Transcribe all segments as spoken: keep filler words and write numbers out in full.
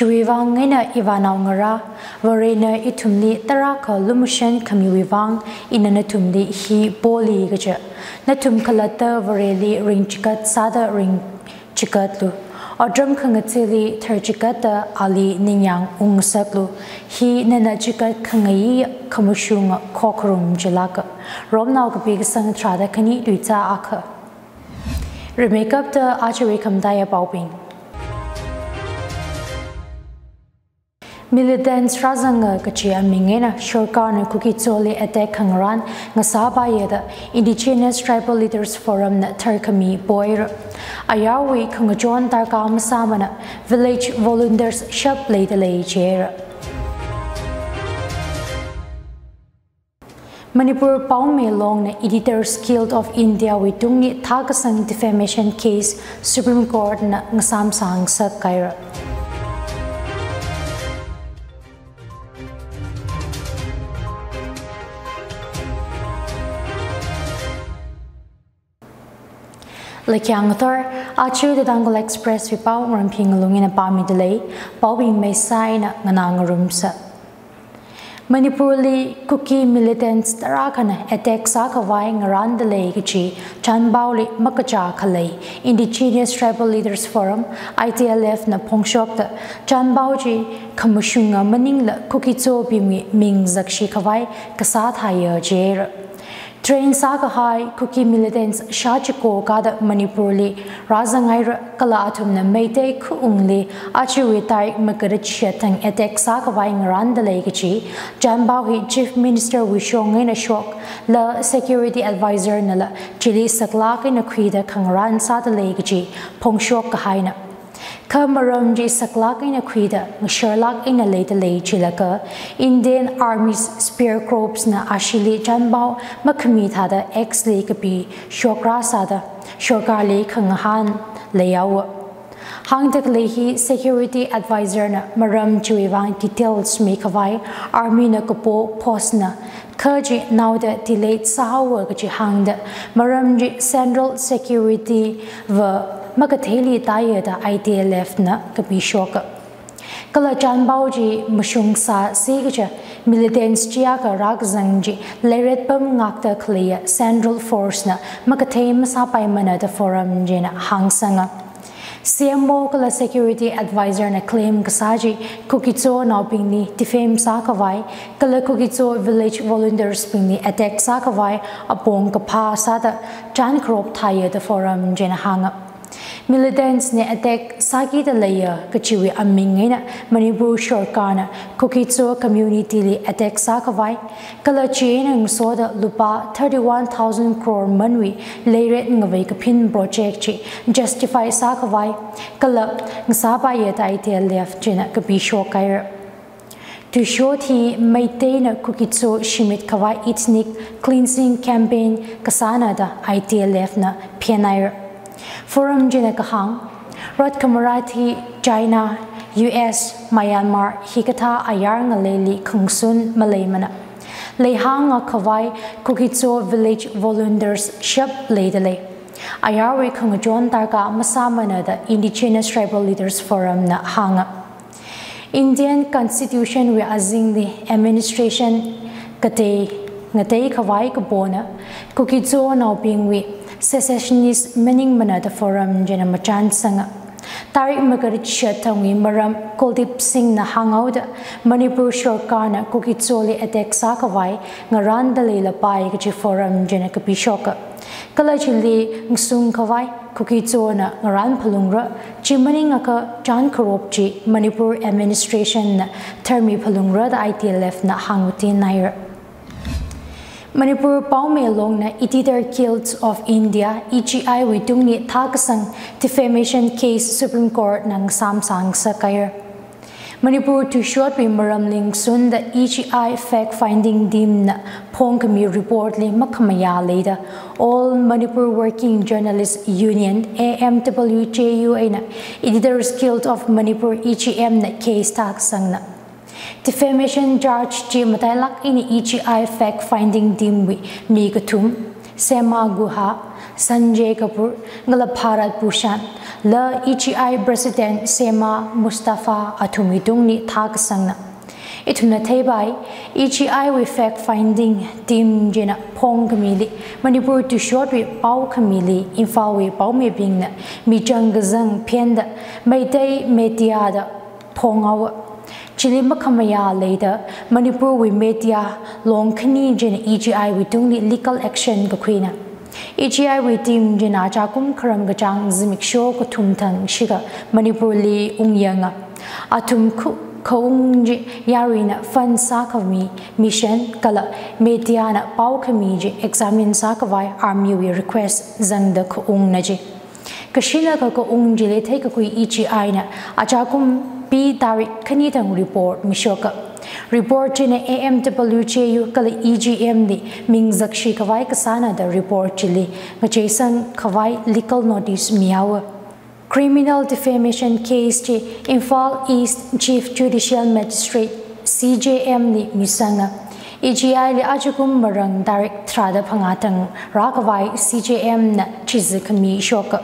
Chiwui vang eina ivānaongarā, Varena ithumli tarākha lumashan khamiwui vang, ina nathumli hi poli kaja. Nathum khalatta Vareli ringchigat sāda ringchigatlu. Otram khangacheeli tharchigatta ali ningyāng ungngasaklu. Hi nana chigat khangayi khamashunga khokharum chilāka. Romnao kapi kasang tharāda khani tuizā akha. Rimeikapta ajawui khamataiya paobing. Militants rāzanga kachi aming eina sorkarna Kuki-Zoli attack khangarān ngasāpaiya da Indigenous Tribal Leaders Forum na tharkhami poira. Ayarwui khangachon darkar masāmana, village volunteers shap leida lei jira. Manipur Paomi Longna Editors Guild of India wui tungli thākasang defamation case Supreme Court na ngasāmsang sākaira. Leikhyang ngathor, aja The Tangkhul Express wui pao Ngaramphing Ngalung ina pāmida lei, paobing maisā eina nganā ngarumsa. Manipurli Kuki militants tarākhana attack sākhavai ngarānda lei kachi chanpaoli makachā khalei Indigenous Tribal Leaders Forum, I T L F na phongshokta, chanpao chi khamashunga maningla Kuki-Zobingwui ming zakshi khavai kasā thāya jira. Train sākahai Kuki militants shā chiko kāda Manipurli rāzanghaira kala athumna Meitei khaungli ajawui tarik magarachia thang attack sākhavai ngarānda lei kachi chanpao hi Chief Minister wui shong eina shokla Security Advisor nala chili saklāk eina khuida khangarān sāda lei kachi phongshok kahaina. Kha maram chi saklāk eina khuida ngasharlāk eina leida lei chilaga, Indian Army's Spear Corps na ashili chanpao makhami thāda X li kapi shokra sāda, sorkarli khangahān leiyaowa. Hāngda khalei hi Security Advisor na maram chiwui vang details mikhavai, Army na kapo post na kha chi naoda delete sāhaowa kachi hāngda, maram chi Central Security va makatheili tāya da I T L F na kapishoka. Kala chanpao chi mashungsāsi kaja, militants chiakha rākazang chi leiret pam ngakta khaleiya Central Force na makathei masāpaimana da Forum china hāngsanga. C M O kala Security Advisor na claim kasā chi Kuki-Zonaobingli defame sākhavai, kala Kuki-Zo village volunteers bingli attack sākhavai apong kaphā sāda chānkharop thāya da Forum china hānga. Militants na attack sākida leiya kachiwui aming eina Manipur sorkarna Kuki-Zo community li attack sākhavai, kala chieina ngasoda lupā thirty-one thousand crore manwui leiret ngavei kaphin project chi justify sākhavai kala ngasāpaiya da I T L F china kapishokaira. Tuishot hi Meiteina Kuki-Zo shimit khavai ethnic cleansing campaign kasāna da I T L F na phenaira. Forum china kahāng, rot khamarāt hi China, U S, Myanmar hikathā ayar ngaleili khangsun maleimana. Leihāng ngakhavai Kuki-Zo village volunteers shap leida lei. Ayarwui khangachon darkar masāmana da Indigenous Tribal Leaders Forum na hānga. Indian Constitution wui azingli administration katei ngateikhavai kapona, Kuki-Zonaobingwui secessionist maningmana da Forum china machānsanga. Tarik magarachia thangwui maram Kuldeep Singh na hānghaoda, Manipur sorkarna Kuki-Zoli attack sākhavai ngarānda leilapai kachi Forum china kapishoka. Kala chili ngasungkhavai Kuki-Zona ngarān phalungra, chi maningakha chānkharop chi Manipur administration na tharmi phalungra da I T L F na hāngutinaira. Manipur Paomi Longna Editor Guild of India, E G I wui tungli thākasang defamation case Supreme Court na ngasāmsang sākaira. Manipur tuishotwui maramli ngasunda E G I fact finding team na phongkhami report li makhamayā leida All Manipur Working Journalist Union, A M W J U eina Editors Guild of Manipur, E G M na case thākasangna. Defamation charge chi matailāk eina E G I fact finding team wui mi kathum, Sema Guha, Sanjay Kapoor, kala Bharat Bhushan, kala E G I President Sema Mustafa athumwui tungli thākasangna. Ithumna theipai, E G I wui fact finding team china phongkhamili, Manipur tuishotwui paokhamili, Imphalwui paomibingna michang kazang phenda, Meitei media da phonghaowa. Chili makhamayā leida, Manipurwui media long khani china E G I wui tungli legal action kakhuina. E G I wui team china chākum kharam kachāng zimiksho kathum thang shikha Manipurli ungyanga. Athum khu khaung chi yaruina fund sākhami mission kala media na paokhami chi examine sākhavai army wui request zangda khaungna chi. Kashina kha khaung chili theikakhui E G I na achākumpi tarik khani thang report mishoka. Report china A M W J U kala E G M li ming zakshi khavai kasāna da report chili ngacheisang khavai legal notice mihaowa. Criminal defamation case chi Imphal East Chief Judicial Magistrate, C J M li misanga. E G I li ajakum marang tarik tharāda phangā thang rākhavai C J M na chizi khami shoka.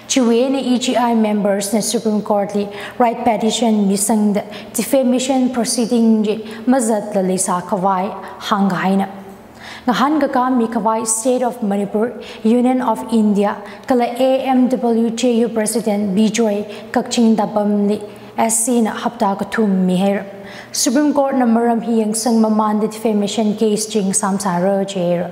Chiwui eina E G I members na Supreme Court li writ petition misangda defamation proceeding chi mazatlala sākhavai hāngkahaina. Ngahānkakā mikhavai State of Manipur, Union of India, kala A M W J U President Bijoy Kakching Dapam li S C na hapta kathum mihaira. Supreme Court na maram hi yangsang mamānda defamation case chi ngasāmsāra jihaira.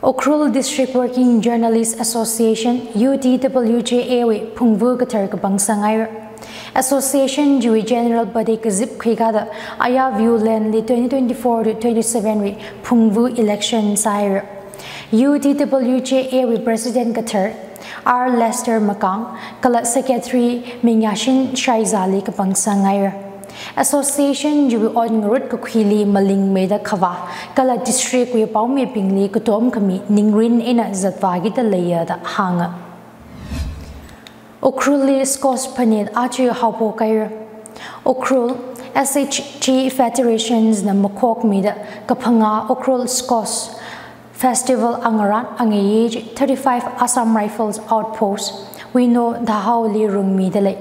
Ukhrul District Working Journalists Association, U D W J A wui phungvu kathar kapangsanghai. Association chiwui general body kazip khuikāda Aya Viewland li twenty twenty-four to twenty-seven wui phungvu election sāhaira. U D W J A wui President kathar R Lester Makang kala Secretary Mingyashin Shaiza li kapangsanghaira. Association chiwui ot ngarut kakhuili malingmeida khavā kala district wui paomibingli katom khami ningrin eina zatvākida leiya da hānga. Ukhrulli squash phanit aja haophokhaira. Ukhrul S H G Federations na makhokmida kaphangā Ukhrul Squash Festival angarān angayei chi thirty-five Assam Rifles Outpost, Wino Dahao li rungmida lei.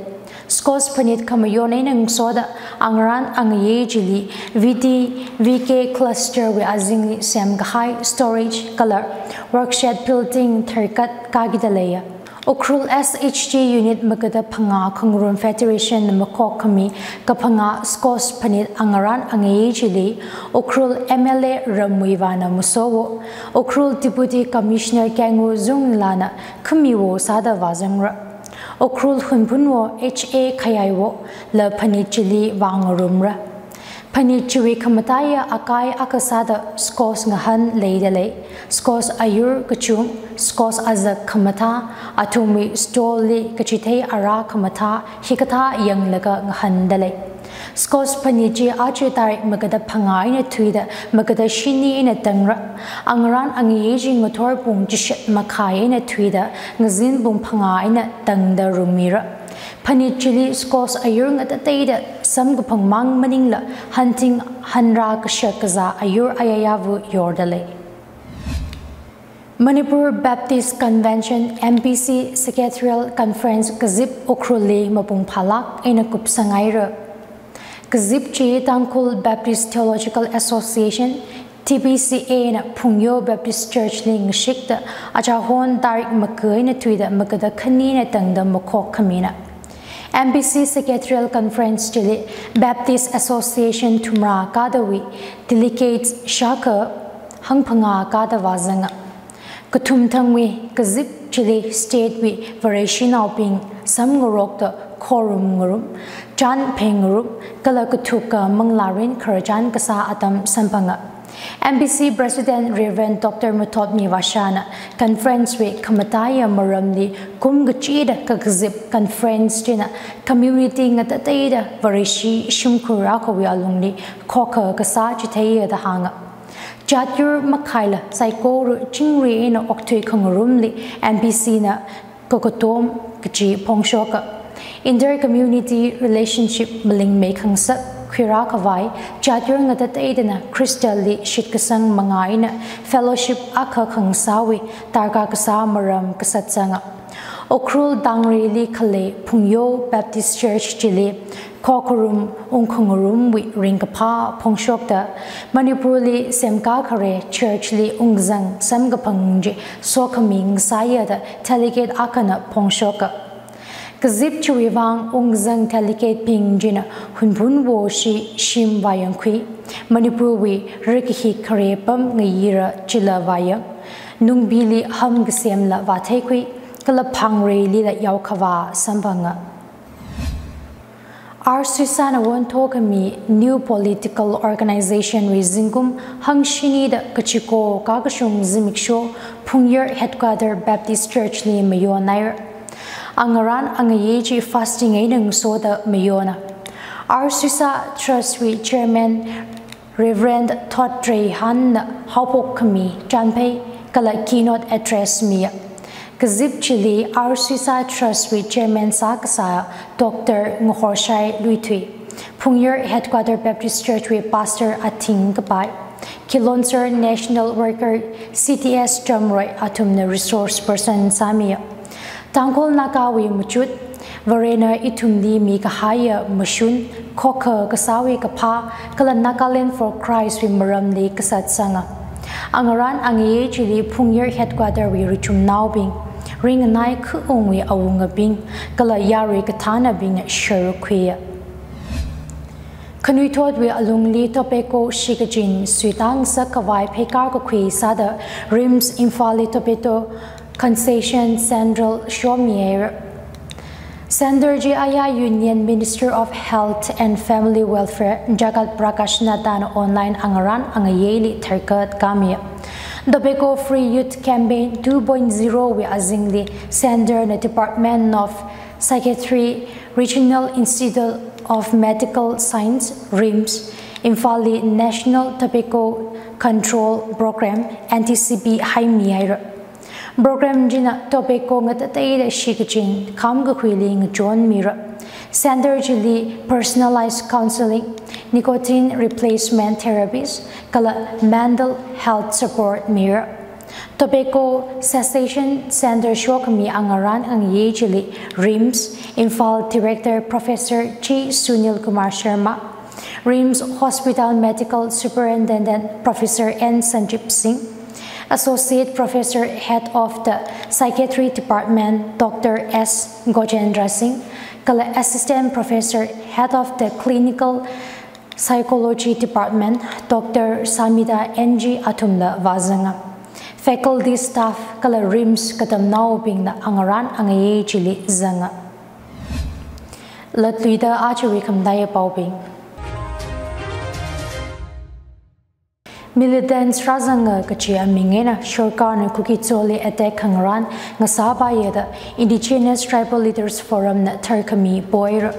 Squash phanit khamayon eina ngasoda angarān angayei chili V D V K Cluster wui azingli semkahai storage kala workshop building tharkat kākida leiya. Ukhrul S H G Unit magada phangā Khangarum Federation na makhokkhami kaphangā squash phanit angarān angayei chili Ukhrul M L A Ramwuivahna masowo, Ukhrul Deputy Commissioner Kengu Zunglana khamiwo sāda vāzangra. Ukhrul Hunphunwo H A Khayaiwo la phanit chili vāngarumra. Phanit chiwui khamataiya akai akha sāda squash ngahān leida lei. Squash ayur kachung, squash azak khamathā, athumwui stall li kachithei ara khamathā, hikathā yanglaga ngahānda lei. Squash phanit chi aja tarik magada phangā eina thuida magada shini eina tangra. Angarān angayei chi ngathor pung chishat makhai eina thuida ngazin pung phangā eina tangda rungmira. Phanit chili squash ayur ngatateida samkaphang mang maningla hanthing hanrā kashak kazā ayur ayāyāva yorda lei. Manipur Baptist Convention, M B C Secretarial Conference kazip Ukhrulli mapung phālāk eina kupsanghaira. Kazip chi Tangkhul Baptist Theological Association, T B C A na Phungyo Baptist Church li ngashikta achahon tarik maga eina thuida magada khani eina tangda makhok khamina. M B C Secretarial Conference chili Baptist Association thumrā kadawui delegates shākha hangphangā kada vāzanga. Kathumthangwui kazip chili state wui Vareshinaobing samngarokta khorum ngarum, chān phengarum, kala kathuka manglārin khararchan kasā atam samphanga. M B C President Reverend Doctor Muthotmi Vashana conference wui khamataiya maramli kum kachida kakazip conference china community ngatateida Vareshi shimkhur akhawui alungli khokha kasā chitheiya da hānga. Jat yur makhaila saikora chingri eina okthui khangarumli M B C na kakatom kachi phongshoka. Inter community relationship malingmei khangasak khuirā khavai jat yur ngatateidana Christian li shitkasang manga eina fellowship akha khangasāwui darkar kasā maram kasat zanga. Ukhrul Dangreili khalei Phungyo Baptist Church chili khokharum ungkhangarumwui ringkaphā phongshokta Manipurli semkā khare church li ungzang samkaphang chi sokhami ngasāya da delegate akhana phongshoka. Kazip chiwui vang ungzang delegate bing china Hunphun Woshi shim vāyangkhui, Manipurwui rikahik khare pam ngayira chila vāyang, Nungbili ham kasemla vātheikhui, kala Phangreilila yaokhavā samphanga. R Suisana won thokhami new political organization wui zingkum hangshinida kachiko kakashung zimiksho Phungyar Headquarter Baptist Church li mayonaira. Angarān angayei chi fasting eina ngasoda mayona. R Suisa Trust wui Chairman Reverend Thot Rei Hanna haophok khami chanphei kala keynote address miya. Kazip chili R Suisa Trust wui Chairman sākasā Doctor Ngahorshai Luithui, Phungyar Headquarter Baptist Church wui Pastor Athing Kapai, Kilonser National Worker C T S Chomroi athumna resource person sāmiya. Tangkhul Nagawui machut, Varena ithumli mikahaiya mashun, khokha kasāwui kaphā, kala Nagaland for Christ wui maramli kasat zanga. Angarān angayei chili Phungyar Headquarter wui rachumnaobing, ringanai khaungwui awungabing, kala yarui kathānabingna sharuk khuiya. Khanuithotwui alungli tobacco shikachin suitang sākhavai pheikar kakhui sāda RIMS Imphalli tobacco concession centre shomihaira. Centre chi aya Union Minister of Health and Family Welfare Jagat Prakash Nadda na online angarān angayeili tharkat kamiya. Tobacco Free Youth Campaign two point zero wui azingli centre na Department of Psychiatry, Regional Institute of Medical Science, RIMS, Imphalli National Tobacco Control Programme, N T C P haimihaira. Program china tobacco ngatateida shikachin kham kakhuili ngachonmira. Centre chili personalized counselling, nicotine replacement therapies, kala mental health support mira. Tobacco Cessation Centre shokhami angarān angayei chili RIMS Imphal Director Professor G Sunil Kumar Sharma, RIMS Hospital Medical Superintendent Professor N Sanjib Singh, Associate Professor Head of the Psychiatry Department Doctor S Gojendra Singh, kala Assistant Professor Head of the Clinical Psychology Department Doctor Samita N G athumla vāzanga. Faculty staff kala RIMS katamnaobingla angarān angayei chili zanga. Latluida ajawui khamataiya paobing. Militants rāzanga kachi aming eina sorkarna Kuki-Zoli attack khangarān ngasāpaiya da Indigenous Tribal Leaders Forum na tharkhami poira.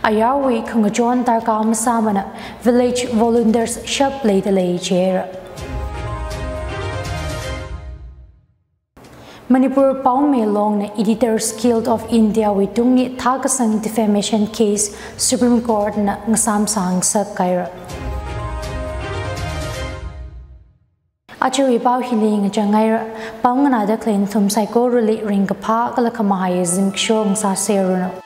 Ayarwui khangachon darkar masāmana village volunteers shap leida lei jihaira. Manipur Paomi Longna Editors Guild of India wui tungli thākasang defamation case Supreme Court na ngasāmsang sākahaira. Ajawui pao hili ngachang haira. Pao nganāda khalei nathum saikorali ringkaphā kala khamahai zimiksho ngasāserranu.